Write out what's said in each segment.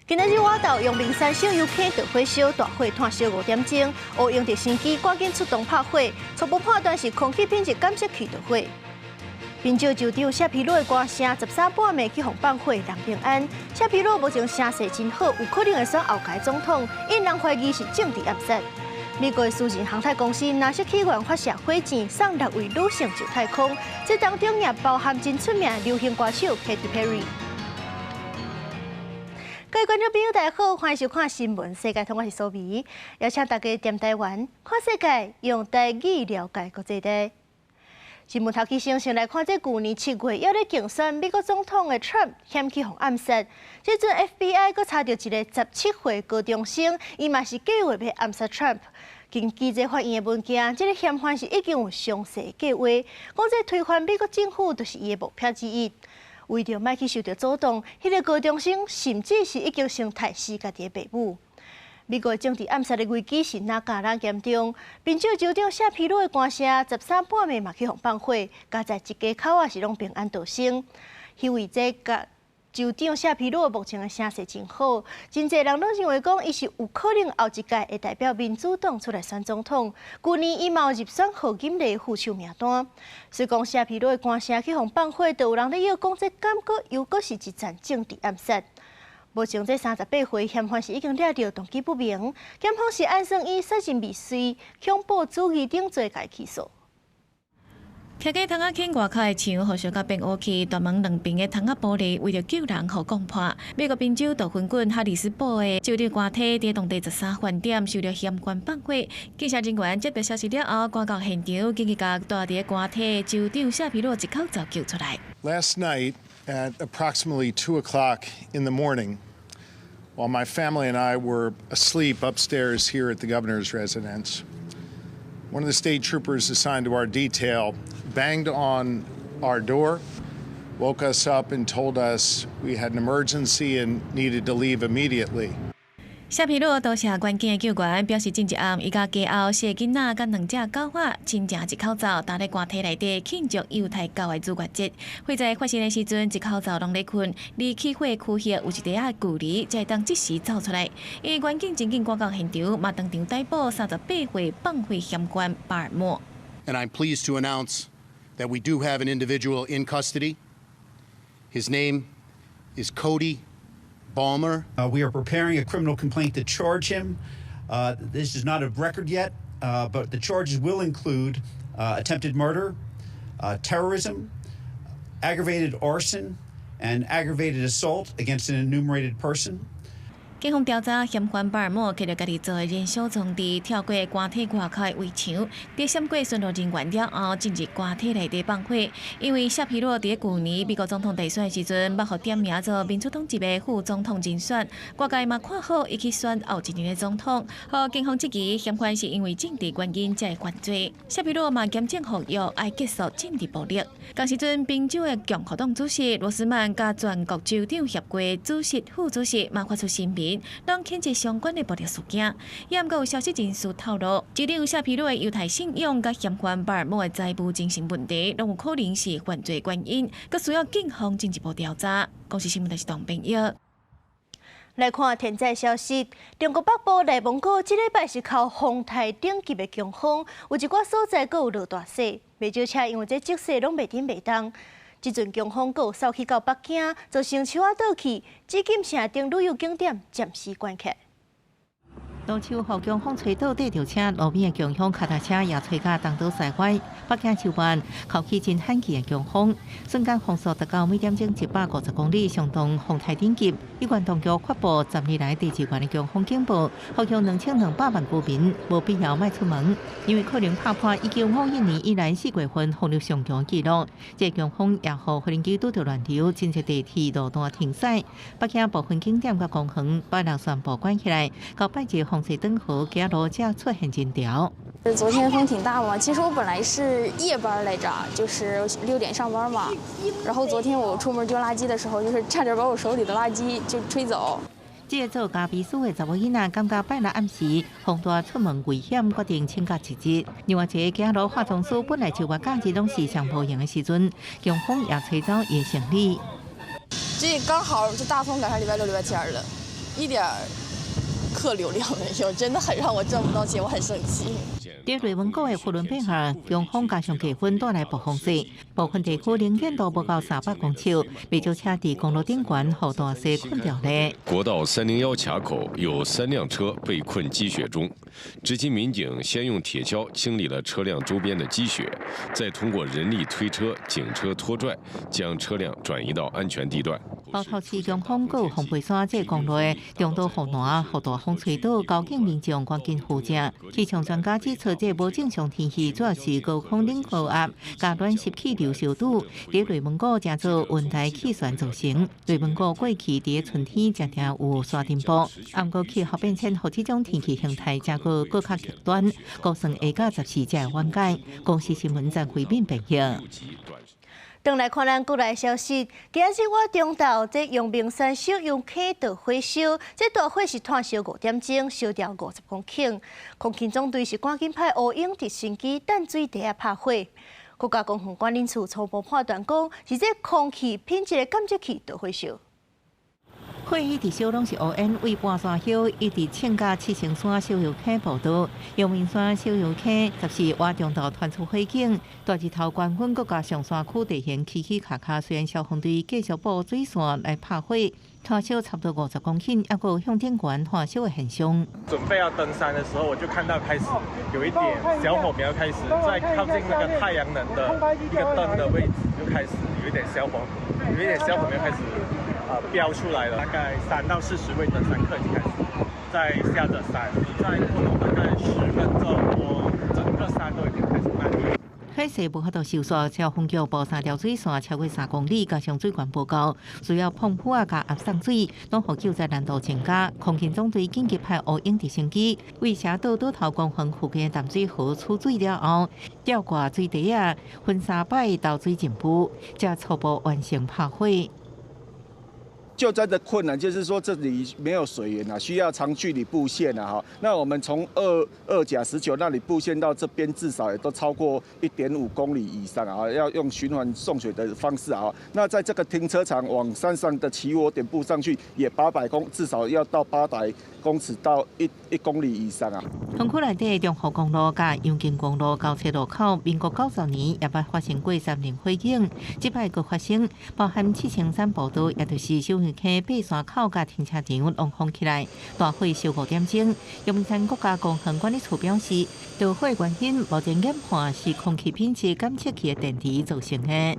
今仔日倚晝，陽明山小油坑著火燒，大火湠燒5點鐘，烏蠅直升機趕緊出動拍火，初步判斷是空氣品質監測器著火。賓州州長謝皮魯的歌聲13半暝去予放火人平安。謝皮魯目前聲勢真好，有可能會選後屆總統，引人懷疑是政治暗殺。美國私人航太公司納瑟起源發射火箭送六位女性上太空，這當中也包含真出名流行歌手 Katy Perry。各位觀眾朋友，大家好，歡迎收看新聞世界通，我是蘇美，邀請大家踮台灣看世界，用台語了解國際的。新聞頭起先先來看，這舊年7月猶咧競選美國總統的 Trump 險去予暗殺。這陣 FBI 閣查著一个17歲高中生，伊嘛是計劃欲暗殺 Trump。根據這法院的文件，這个嫌犯是已經有詳細計劃，講這推翻美國政府就是伊的目標之一。為著莫去受著阻擋，彼个高中生甚至是已經先刣死家己的爸母。美國政治暗殺的危機是若加若嚴重，賓州州長謝皮魯的官舍13半暝嘛去予放火，佳哉一家口仔是攏平安逃生。彼位這个州長謝皮魯目前的聲勢真好，真濟人攏認為講伊是有可能後一屆會代表民主黨出來選總統。舊年伊嘛有入選賀錦麗副手名單。所以講謝皮魯的官舍去予放火，就有人咧臆講這感覺又閣是一場政治暗殺。目前這38歲嫌犯是已經掠著動機不明，檢方是按算以殺人未遂、恐怖主義等罪共伊起訴。徛佇窗仔間外口的牆，予燒甲變烏去，大門兩邊的窗仔玻璃為著救人，予摃破。美國賓州道芬郡哈里斯堡的州立官邸佇當地13飯點受著嫌犯放火，警察人員接到消息了後，趕到現場，緊急共蹛佇官邸州長謝皮魯一口罩救出來。 Last night at approximately 2 o'clock in the morning, while my family and I were asleep upstairs here at the governor's residence, one of the state troopers assigned to our detail banged on our door, woke us up, and told us we had an emergency and needed to leave immediately. 謝皮魯多謝關鍵的救援，表示前一暗伊共家後四个囡仔佮兩隻狗仔，親情一口罩，儋佇官邸內底慶祝猶太教的逾越節。火災發生的時陣，一口罩攏咧睏，離起火區域有一塊仔距離，才會當即時走出來。𪜶員警真緊趕到現場，嘛當場逮捕38歲放火嫌犯巴爾莫。 And I'm pleased to announce that we do have an individual in custody. His name is Cody Balmer. We are preparing a criminal complaint to charge him. This is not of record yet, but the charges will include attempted murder, terrorism, aggravated arson, and aggravated assault against an enumerated person. 警方調查嫌犯巴爾莫，揢著家己做的燃燒裝置，跳過官邸外口的圍牆，佇閃過巡邏人員了後，進入官邸內底放火。因為謝皮魯佇舊年美國總統大選的時陣，捌予點名做民主黨籍的副總統人選，外界嘛看好伊去選後一任的總統。予警方質疑嫌犯是因為政治原因才會犯罪。謝皮魯嘛嚴正呼籲愛結束政治暴力。仝時陣，賓州的共和黨主席羅斯曼佮全國州長協會主席、副主席嘛發出聲明，攏譴責相關的暴力事件。也毋過有消息人士透露，州長謝皮魯的猶太信仰佮嫌犯巴爾莫的財務精神問題，攏有可能是犯罪原因，閣需要警方進一步調查。公視新聞台是董編譯。來看天災消息，中國北部內蒙古這禮拜是靠風台等級的強風，有一寡所在閣有落大雪，袂少車因為這積雪攏袂振袂動。這陣強風閣有掃去到北京，造成樹仔倒去，紫禁城等旅遊景點暫時關起。當秋予強風吹倒綴著車，路邊的共享跤踏車也吹甲東倒西歪。北京秋晚刮起真罕見的強風，瞬間風速達到每點鐘150公里，相當風台等級。有關當局發布10年來第二懸的強風警報，呼籲2200萬居民無必要莫出門，因為可能拍破1951年以來4月份風力上強紀錄。這個強風也予無人機拄著亂流，真濟地鐵路段停駛。北京部分景點佮公園拜六全部關起來，到拜日紅色燈號街路才出現人潮。昨天風挺大嘛，其實我本來是夜班來着，就是6點上班嘛。然後昨天我出門丟垃圾的時候，就是差點把我手裡的垃圾就吹走。這個做咖啡師的查某囡仔感覺拜六暗時風大出門危險，決定請假一日。另外一个走路化妝師本來就話假日攏是上無閒的時陣，強風也吹走伊的行李。這剛好就大風趕上禮拜六、禮拜天了。一點客流量沒有，真的很讓我賺不到錢，我很生氣。佇內蒙古的呼倫貝爾，強風加上低溫帶來暴風雪，部分地區能見度無夠300公尺，不少車佇公路頂懸，予大雪困牢咧。國道301卡口有三輛車被困積雪中，執勤民警先用鐵鍬清理了車輛周邊的積雪，再通過人力推車、警車拖拽，將車輛轉移到安全地段。包頭市強風閣有風飛沙，這公路的中度雨嵐，予大風吹倒，交警民眾趕緊扶正。氣象專家指出，這無正常天氣主要是高空冷高壓佮暖濕氣流相拄，佇內蒙古成做溫帶氣旋造成。內蒙古過去佇春天常常有沙塵暴，毋過氣候變遷予這種天氣形態誠閣閣較極端，估算下到14才會緩解。公視新聞張惠敏編譯。轉來看咱國內消息，今日我中晝，這陽明山小油坑著火燒，這大火是湠燒5點鐘，燒掉50公頃。空勤總隊是趕緊派烏鷹直升機淡水池仔拍火。國家公園管理處初步判斷講，是這空氣品質的監測器著火燒。火一直燒，攏是烏煙，為半山腰一直衝到七星山小油坑步道。陽明山小油坑14晚中晝傳出火警，大日頭關分，閣加上山區地形起起跤跤，雖然消防隊繼續布水線來拍火，湠燒差不多50公頃，猶閣有向頂懸湠燒的現象。準備要登山的時候，我就看到開始有一點小火苗開始在靠近那個太陽能的一個燈的位置，就開始有一點小火，有一點小火苗開始。飆出來了，大概3到40位登山客已經開始在下着山，再過了大概10分鐘，我整個山都已經開始蔓延。火勢無法度收煞，消防局布三條水線超過3公里，加上水源無夠，需要噴霧仔佮壓送水，攏予救災難度增加。空勤總隊緊急派烏鷹直升機，為社島島頭公園附近的淡水河取水了後，吊掛水池仔，分三擺投水進步，才初步完成拍火。救災的困難就是說，這裡沒有水源啊，需要長距離布線啊，哈。那我們從二二甲19那裡布線到這邊，至少也都超過1.5公里以上啊，要用循環送水的方式啊。那在這個停車場往山上的起火點布上去，也800公，至少要到800公尺到一公里以上啊。園區內底中湖公路佮陽金公路交叉路口，民國90年也捌發生過山林火警，這擺閣發生，包含七星山步道，也就是小油坑爬山口佮停車場攏封起來，大火燒5點鐘。陽明山國家公園管理處表示，著火原因目前研判是空氣品質監測器的電池造成的。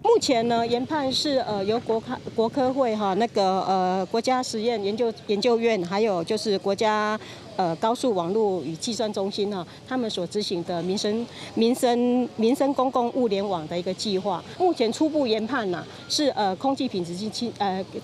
目前呢，研判是由國科會哈那個國家實驗研究院，還有就是國家高速網絡與計算中心哈，他們所執行的民生公共物聯網的一個計劃。目前初步研判呢，是空氣品質器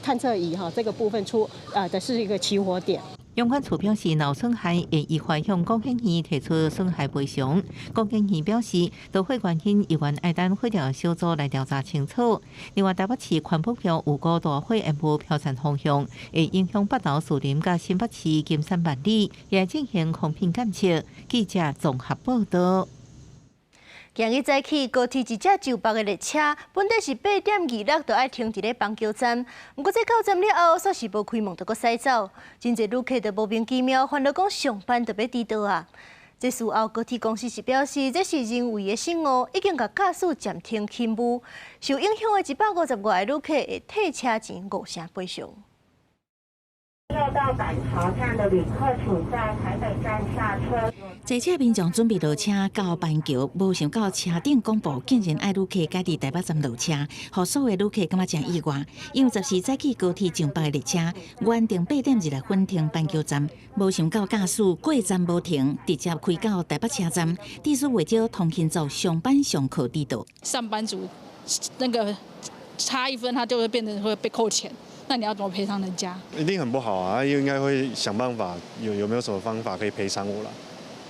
探測儀哈這個部分出的是一個起火點。陽管處表示，若有損害會依法向高檢院提出損害賠償。高檢院表示，著火原因猶原愛等火調小組來調查清楚。另外，台北市環保局預估大火煙霧飄散方向，會影響北投樹林佮新北市金山萬里，也進行空品檢測。記者綜合報道。今日早起，高鐵一隻上北的列車，本底是8點26就愛停佇咧板橋站，毋過這到站了後，煞是無開門就閣駛走，真濟旅客就莫名其妙煩惱講上班就欲遲到啊！這事後高鐵公司是表示，這是人為的失誤，已經共駕駛暫停勤務，受影響的150外個旅客會退車錢五成賠償。要到板橋站的旅客，請在台北站下車。坐車民眾準備落車到板橋，無想到車頂廣播竟然愛旅客改佇台北站落車，予所有旅客感覺誠意外。因為14早起高鐵上北的列車原定8點26分停板橋站，無想到駕駛過站無停，直接開到台北車站，致使袂少通勤族上班上課遲到。上班族那個差一分，他就會變成會被扣錢。那你要怎麼賠償人家？一定很不好啊！應該會想辦法，有沒有什麼方法可以賠償我啦？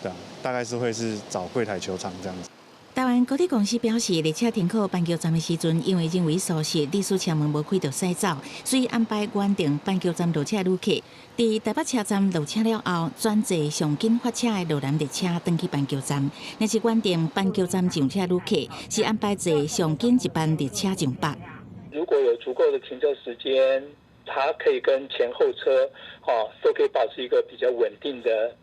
對啊，大概是會是找櫃檯求償這樣子。台灣高鐵公司表示，列車停靠板橋站的時陣，因為人為疏失，致使車門無開就駛走，所以安排原定板橋站落車的旅客，佇台北車站落車了後，轉坐上緊發車的羅南列車轉去板橋站。若是原定板橋站上車旅客，是安排坐上緊一班列車上北。如果有足夠的停車時間，它可以跟前後車，哈，都可以保持一個比較穩定的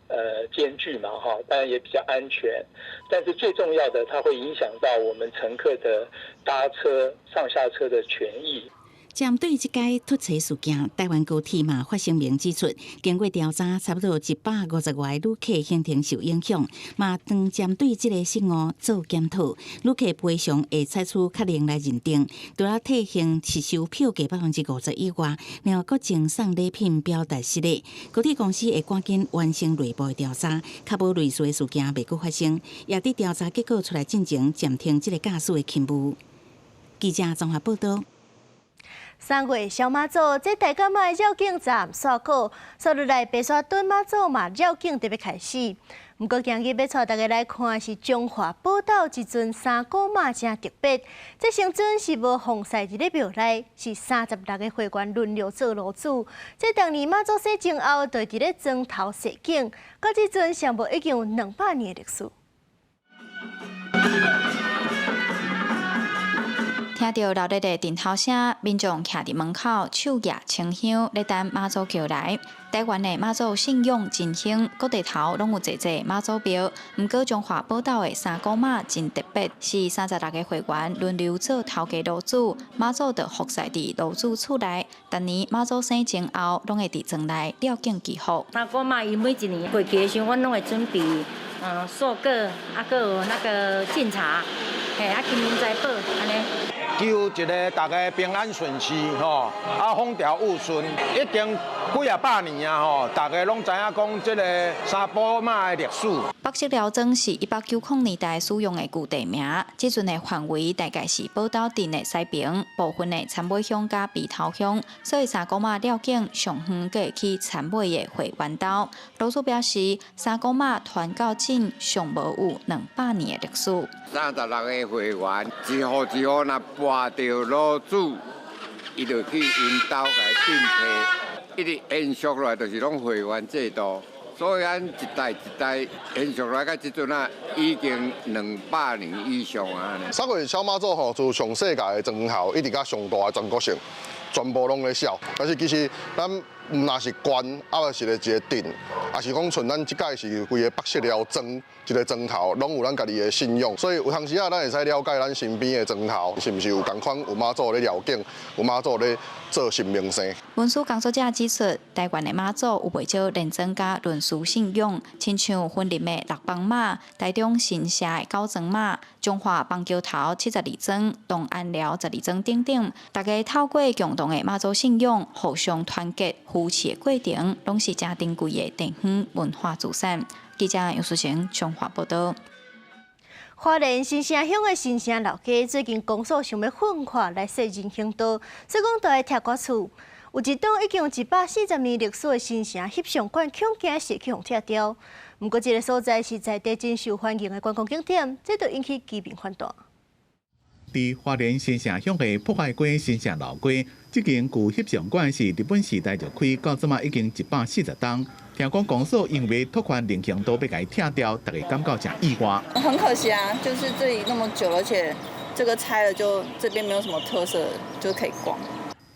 間距嘛，哈，當然也比較安全。但是最重要的，它會影響到我們乘客的搭車上下車的權益。針對這個突襲事件，台灣高鐵嘛發聲明指出，經過調查，差不多150外旅客行程受影響，嘛當針對這個失誤做檢討，旅客賠償會採取確認來認定，除了退還實收票價50%以外，另外閣贈送禮品表達失禮。高鐵公司會趕緊完成內部的調查，確保類似的事件袂閣發生，也佇調查結果出來進前暫停這個駕駛的勤務。記者綜合報道。3月小媽祖，這大甲媽的繞境站煞過，煞落來白沙屯媽祖嘛繞境特別開始。毋過今日欲帶大家來看是彰化寶斗一尊三姑媽誠特別。這神尊是無奉祀佇咧廟內，是36個會員輪流做爐主。這當年媽祖洗淨後，就佇咧莊頭設景，到這陣上無已經有200年的歷史。聽著熱烈的陣頭聲，民眾徛佇門口，手舉清香，咧等媽祖轎來。台灣的媽祖信仰真興，各地頭攏有濟濟媽祖廟。毋過彰化寶斗的三姑媽真特別，是36個會員輪流做頭家爐主，媽祖就服侍佇爐主厝內。逐年媽祖生前後，攏會佇莊內繞境祈福。三姑媽伊每一年過節的時陣，阮攏會準備素果，啊，閣有那個敬茶，嘿，啊，金銀財寶按呢。求一个大家平安順遂吼，啊風調雨順，已經幾仔百年啊吼，大家攏知影講這个三姑媽的歷史。北色寮莊是1890年代使用的舊地名，這陣的範圍大概是寶斗鎮的西爿，部分的杉尾鄉佮埤頭鄉，所以三姑媽繞境上遠閣會去杉尾的會員兜。老師表示，三姑媽傳到鎮上無有200年的歷史。36個會員，一戶一戶若跋著爐主，伊就去𪜶兜共頂替，一直延續落來就是攏會員制度，所以咱一代一代延續來到這陣啊，已經200年以上啊。3月痟媽祖吼，自上世界的莊頭一直到上大的全國性，全部攏咧痟。但是其實咱毋若是縣，啊，抑是咧一个鎮，抑是講像咱這屆是規个北勢寮莊一个莊頭，攏有咱家己的信仰，所以有當時啊，咱會使了解咱身邊的莊頭是毋是有仝款有媽祖咧繞境，有媽祖咧做神明生。文史工作者指出，台灣的媽祖有袂少連莊佮輪事信仰，親像雲林的六枋媽、台中新社的九莊媽、彰化枋橋頭72莊、東安寮12莊等等，大家透過共同的媽祖信仰，互相團結扶持的過程，攏是誠珍貴的地方文化資產。記者楊淑成彰化報道。花蓮新城鄉的新城老街最近公所想欲分塊來設人行道，所以講都愛拆寡厝。有一棟已經有140年歷史的新城翕相館，恐驚是去予拆掉。毋過這个所在是在地真受歡迎的觀光景點，這就引起居民反對。佇花蓮新城鄉的博愛街新城老街，這間舊翕相館是日本時代就開，到這馬已經140冬。聽講公所因為拓寬人行道欲共伊拆掉，大家感覺誠意外。很可惜啊，就是這裡那麼久，而且這個拆了就這邊沒有什麼特色，就可以逛。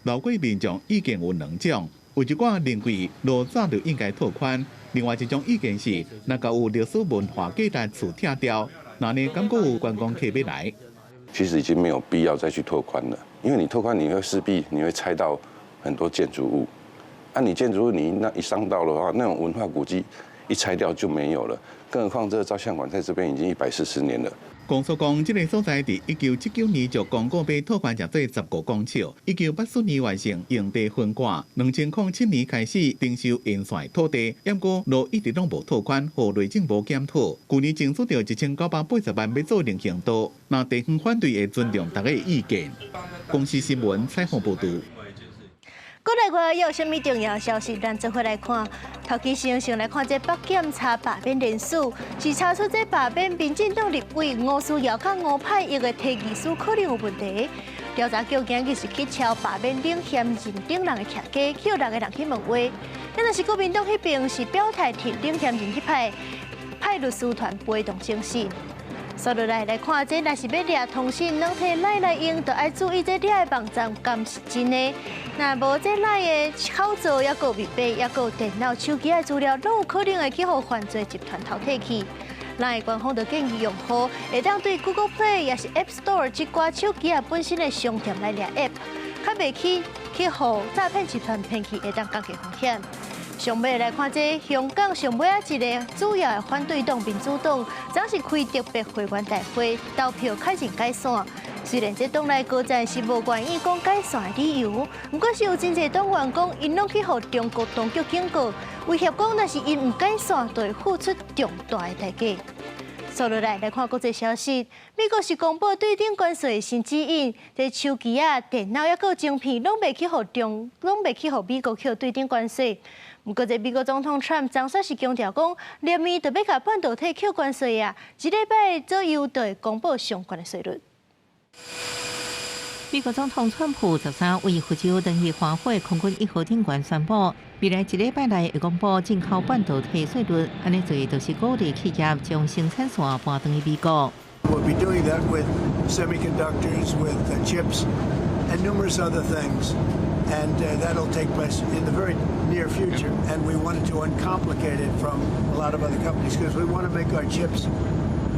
老街民眾意見有兩種，有一寡認為路早就應該拓寬，另外一種意見是，若閣有歷史文化價值厝拆掉，那呢感覺有觀光客欲來。其實已經沒有必要再去拓寬了，因為你拓寬，你會勢必你會拆到很多建築物，啊，你建築物你那一傷到的話，那種文化古蹟一拆掉就沒有了，更何況這個照相館在這邊已經140年了。公所講，這个所在佇1979年就公告欲拓寬成做15公尺，1984年完成用地分割，2007年開始徵收沿線土地，毋過路一直攏無拓寬，予內政部檢討。舊年爭取著1980萬欲做人行道，若地方反對會尊重大家意見。公視新聞採訪報導。國內外有啥物重要消息？咱做伙來看。頭期先先來看這北檢查罷免連署，是查出這罷免民進黨立委吳思瑤佮吳霈逸的提議書可能有問題。調查局今日是去敲罷免領銜認證人的徛家，去予六个人去問話。但若是國民黨彼邊是表態挺領銜認彼派，派律師團陪同偵審。煞落來來看，這若是欲掠通訊攏提 LINE 來用，就愛注意這掠的網站敢是真的。若無這 LINE 的口座，抑閣密碼，抑閣電腦、手機的資料，攏有可能會去予犯罪集團偷提去。LINE 官方就建議用戶會當對 Google Play 抑是 App Store 這寡手機仔本身的商店來掠 App，較袂去去予詐騙集團騙去，會當降低風險。上尾來看，這香港上尾仔一个主要的反對黨民主黨，昨是開特別會員大會投票確認解散。雖然這黨內高層是無願意講解散的理由，毋過是有真濟黨員講，𪜶攏去予中國當局警告，威脅講，若是𪜶毋解散，就會付出重大的代價。煞落來來看國際消息，美國是公布對等關稅新指引，這手機仔、電腦抑閣晶片攏袂去予中，攏袂去予美國扣對等關稅。毋過，這美國總統川普昨煞是強調講，明年就欲共半導體扣關稅啊，一禮拜左右就會公布相關的稅率。美國總統川普13位佛州登去華府空軍一號頂懸宣布，未來一禮拜內會公布進口半導體稅率，按呢做就是鼓勵企業將生產線搬轉去美國。 We'll be doing that with semiconductors, with chips, and numerous other things. And that'll take place in the very near future. And we wanted to uncomplicate it from a lot of other companies because we want to make our chips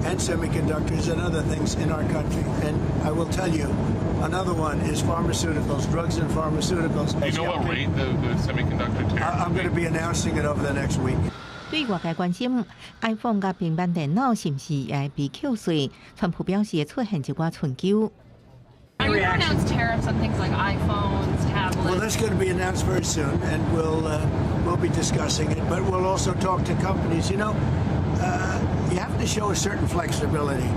and semiconductors and other things in our country. And I will tell you, another one is pharmaceuticals, drugs and pharmaceuticals. Do you know what rate the semiconductor tariff? I'm going to be announcing it over the next week. 對外界關心，iPhone 佮平板電腦是毋是也會被扣稅？川普表示會出現一寡春秋。 Are you going to announce tariffs on things like iPhones, tablets? Well, that's going to be announced very soon, and we'll be discussing it. But we'll also talk to companies. You have to show a certain flexibility.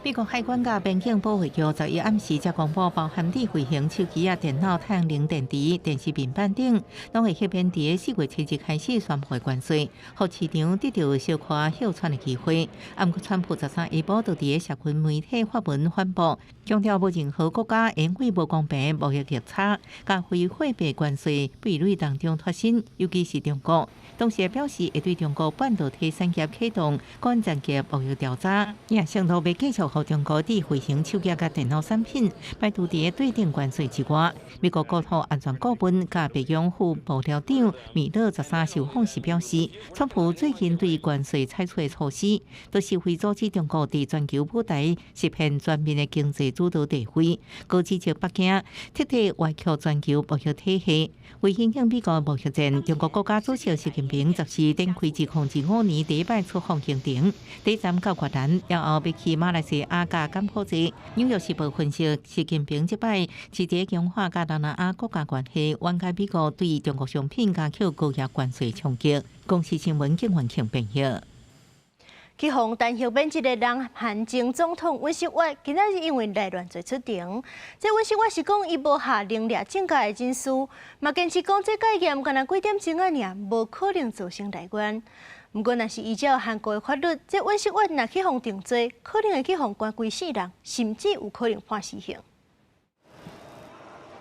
美國海關佮邊境保衛局11暗時才公布，包含智慧型手機仔、電腦、太陽能電池、電視平板等，攏會減免佇4月7日開始宣布關稅，予市場得著小可歇喘的機會。毋過，川普13下晡就佇社群媒體發文反駁，強調無任何國家因為無公平貿易逆差，佮非貨幣關稅壁壘當中脫身，尤其是中國。同時也表示會對中國半導體產業啟動關鍵級貿易調查，也承諾欲繼續予中國智慧型手機佮電腦產品排除佇對等關稅之外。美國國土安全顧問佮白宮副幕僚長米勒13受訪時表示，川普最近對關稅採取的措施，都是為阻止中國佇全球舞台實現全面的經濟主導地位，閣指責北京徹底歪曲全球貿易體系，為影響美國貿易戰。中國國家主席習近平14展開2025年第一擺出訪行程，第一站到越南，了後欲去馬來西亞佮柬埔寨。紐約時報分析，習近平這擺是佇強化佮東南亞國家關係，緩解美國對中國商品加扣高額關稅衝擊。公視新聞景元慶編譯。去予彈劾免職的南韓前總統尹錫悅，今仔日因為內亂罪出庭。這尹錫悅是講，伊無下令掠政界的人士，嘛堅持講這戒嚴干焦幾點鐘仔爾，無可能造成內亂。毋過，若是依照韓國的法律，這尹錫悅若去予定罪，可能會去予關規世人，甚至有可能判死刑。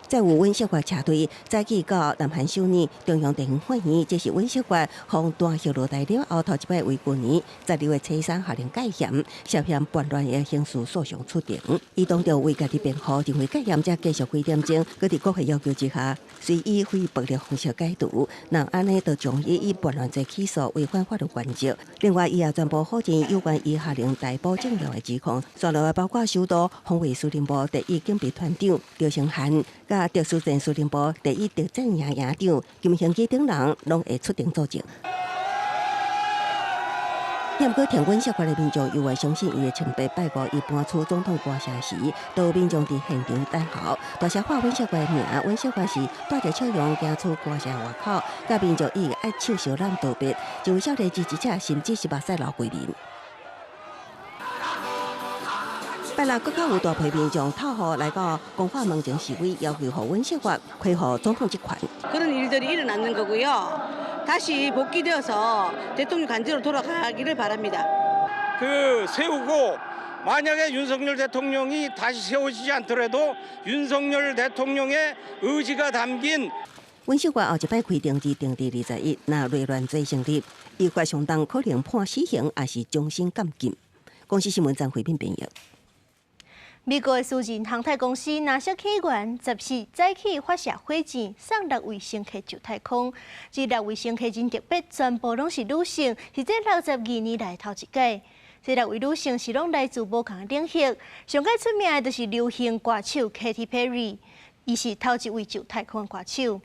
載有尹錫悅車隊早起到南韓首爾中央地方法院，這是尹錫悅予彈劾落台了後頭一擺為舊年12月初3下令戒嚴，涉嫌叛亂的刑事訴訟出庭。伊當著為家己辯護，認為戒嚴才繼續幾點鐘，閣佇國會要求之下，隨以非暴力方式解除。若按呢，就將伊以叛亂罪起訴，違反法律原則。另外，伊也全部否認有關伊下令逮捕政僚的指控。紲落來包括首都防衛司令部第一警備團長劉成漢、佮特殊戰司令部第一特戰營營長金興基等人，攏會出庭作證。毋過，挺尹錫悅的民眾猶會相信伊會清白。拜五，伊搬出總統官舍時，都有民眾佇現場等候，大聲喊尹錫悅的名。尹錫悅是帶著笑容行出官舍外口，佮民眾以愛手相攬道別。一位少年支持者甚至是目屎流規面。拜六，閣較有大批民眾透雨來到光化門前示威，要求予尹錫悅恢復總統職權。 그런일들이일어나는거고요 다시 복귀되어서 대통령 관저로 돌아가기를 바랍니다. 그 세우고 만약에 윤석열 대통령이 다시 세워지지 않더라도 윤석열 대통령의 의지가 담긴 尹錫悅後一擺開庭是定佇21，若內亂罪成立，依法相當可能判死刑，抑是終身監禁。公視新聞張惠敏編譯。美國的私人航太公司NASA起源14早起發射火箭送六位乘客上太空。這六位乘客真特別，全部攏是女性，是這62年來頭一擺。這六位女性是攏來自無仝領域，上蓋出名的就是流行歌手 Katy Perry，伊是頭一位上太空的歌手。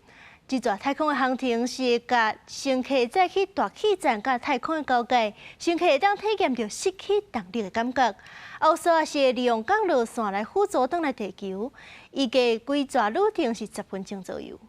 這逝太空的航程是會共乘客載去大氣層佮太空的交界，乘客會當體驗著失去動力的感覺。後續也是會利用降落傘來輔助轉來地球。預計規逝旅程是10分鐘左右。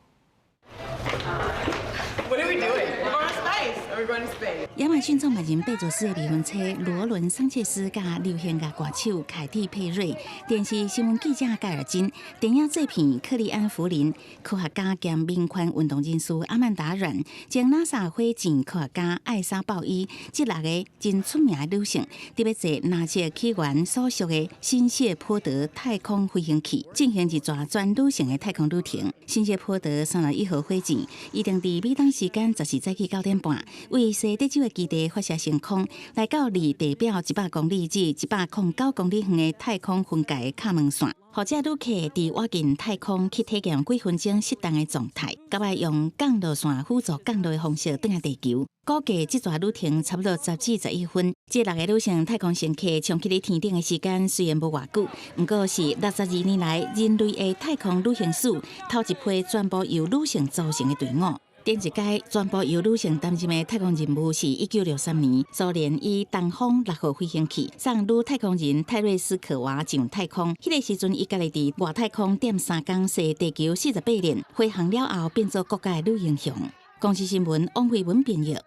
What are we doing? We're going to space. We're going to space. 亞馬遜創辦人貝佐斯的未婚妻羅倫桑切斯佮流行樂歌手凱蒂佩瑞、電視新聞記者蓋爾金、電影製片克利安弗林、科學家兼民權運動人士阿曼達阮、前 NASA 火箭科學家艾莎鮑伊，這六个真出名的女性，佇欲坐 NASA 起源所屬的新謝波德太空飛行器，進行一逝全女性的太空旅程。新謝波德31號火箭，預定佇美東時間14早起9點半，位西德州的基地發射升空，來到離地表100公里至109公里遠的太空分界卡門線，予這旅客佇倚近太空去體驗幾分鐘失重的狀態，佮愛用降落傘輔助降落的方式轉來地球。估計這逝旅程差不多10至11分。這六个女性太空乘客衝去咧天頂的時間雖然無偌久，毋過是62年來人類的太空旅行史頭一批全部由女性組成的隊伍。頂一擺全部由女性擔任的太空任務是1963年，蘇聯以東方6號飛行器送女太空人泰瑞斯科娃上太空。彼個時陣，伊家己佇外太空踮3工，踅地球48輪，飛行了後變做國家的女英雄。公視新聞王慧文編譯。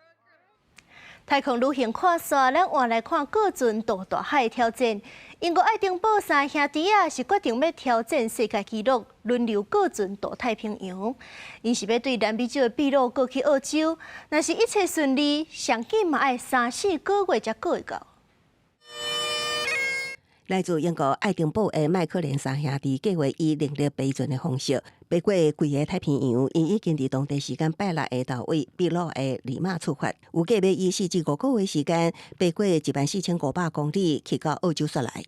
太空旅行看煞，咱換來看過船渡大海的挑戰。英國愛丁堡三兄弟仔是決定欲挑戰世界紀錄，輪流過船渡太平洋。𪜶是欲對南美洲的秘魯過去澳洲，若是一切順利，上緊嘛愛三四個月才過會到。來自英國愛丁堡的麥克連三兄弟計劃以人力爬船的方式，爬過規个太平洋。𪜶已經佇當地時間拜六下晝為秘魯的利馬出發，預計欲以4至5個月時間爬過14,500公里，去到澳洲煞來。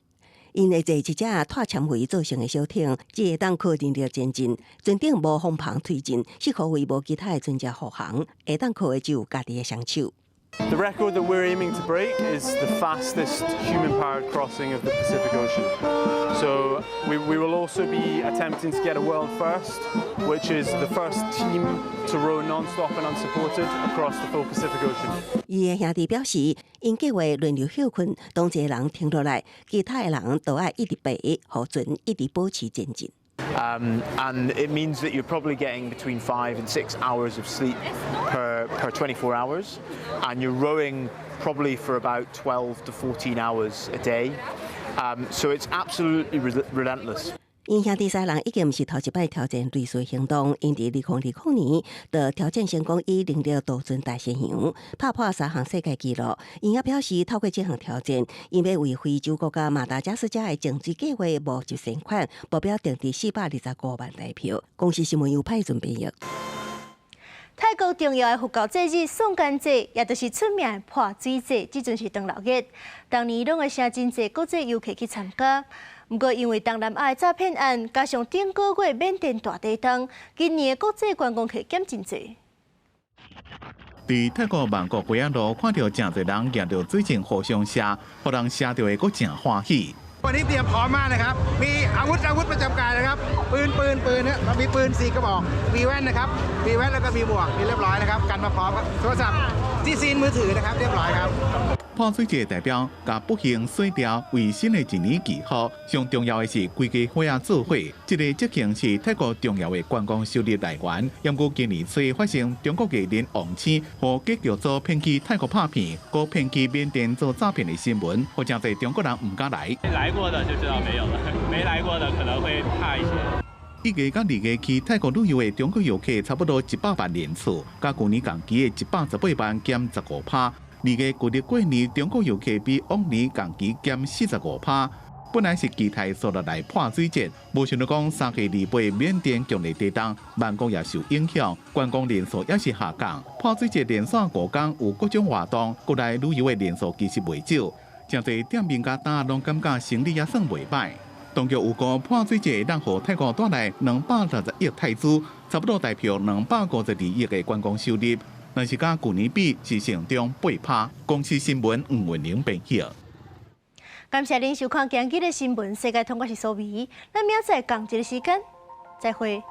𪜶會坐一隻脫纖維做成的小艇，只會當靠人力前進，船頂無風帆推進，適合為無其他的船隻護航，會當靠的只有家己的雙手。 The record that we're aiming to break is the fastest human-powered crossing of the Pacific Ocean. So we will also be attempting to get a world first, which is the first team to row non-stop and unsupported across the full Pacific Ocean. 伊的兄弟表示，𪜶計劃輪流歇睏，當一個人停落來，其他的人都愛一直爬，予船一直保持前進。 And it means that you're probably getting between 5 and 6 hours of sleep per 24 hours, and you're rowing probably for about 12 to 14 hours a day. So it's absolutely relentless. 𪜶兄弟三人已經毋是頭一擺挑戰類似行動，𪜶佇2020年就挑戰成功以人力渡船大西洋，拍破三項世界紀錄。𪜶也表示，透過這項挑戰，𪜶欲為非洲國家馬達加斯加的淨水計劃募集善款，目標定佇425萬台票。公視新聞由派準編譯。泰國重要的佛教節日宋干節，也就是出名的潑水節，這陣是長老日，逐年攏會吸真濟國際遊客去參加。毋過因為東南亞的詐騙案，加上頂個月緬甸大地動，今年的國際觀光客減真濟。佇泰國曼谷街仔路，看著誠濟人舉著水晶互相射，予人射著的閣誠歡喜。 วันนี้เตรียมพร้อมมากนะครับ มีอาวุธอาวุธประจำกายนะครับ ปืนปืนปืนเนี่ยเรามีปืนสี่กระบอก มีแว่นนะครับ มีแว่นแล้วก็มีหมวกมีเรียบร้อยนะครับ กันมาพร้อมครับ โทรศัพท์ที่ซีนมือถือนะครับ เรียบร้อยครับ 潑水節代表共不幸洗掉，為新的一年祈福。上重要的是規家伙仔做伙，這个節慶是泰國重要的觀光收入來源。毋過今年初發生中國藝人王星予假劇組騙去泰國拍片，閣騙去緬甸做詐騙的新聞，予誠濟中國人毋敢來。來過的就知道沒有了，沒來過的可能會怕一些。1月佮2月去泰國旅遊的中國遊客差不多100萬人次，佮舊年同期的118萬減15%。2月舊曆過年，中國遊客比往年同期減45%。本來是期待煞落來潑水節，無想到講3月28緬甸強烈地動，曼谷也受影響，觀光人數也是下降。潑水節連續5工有各種活動，國內旅遊的人數其實袂少。誠濟店面佮擔攏感覺生理也算袂䆀。當局預估潑水節會當予泰國帶來260億泰銖，差不多台幣252億的觀光收入。若是佮舊年比，是成長8%。公視新聞吳雲玲編譯。感謝您收看今日的新聞世界通，我是蘇美，咱明仔載仝一个時間，再會。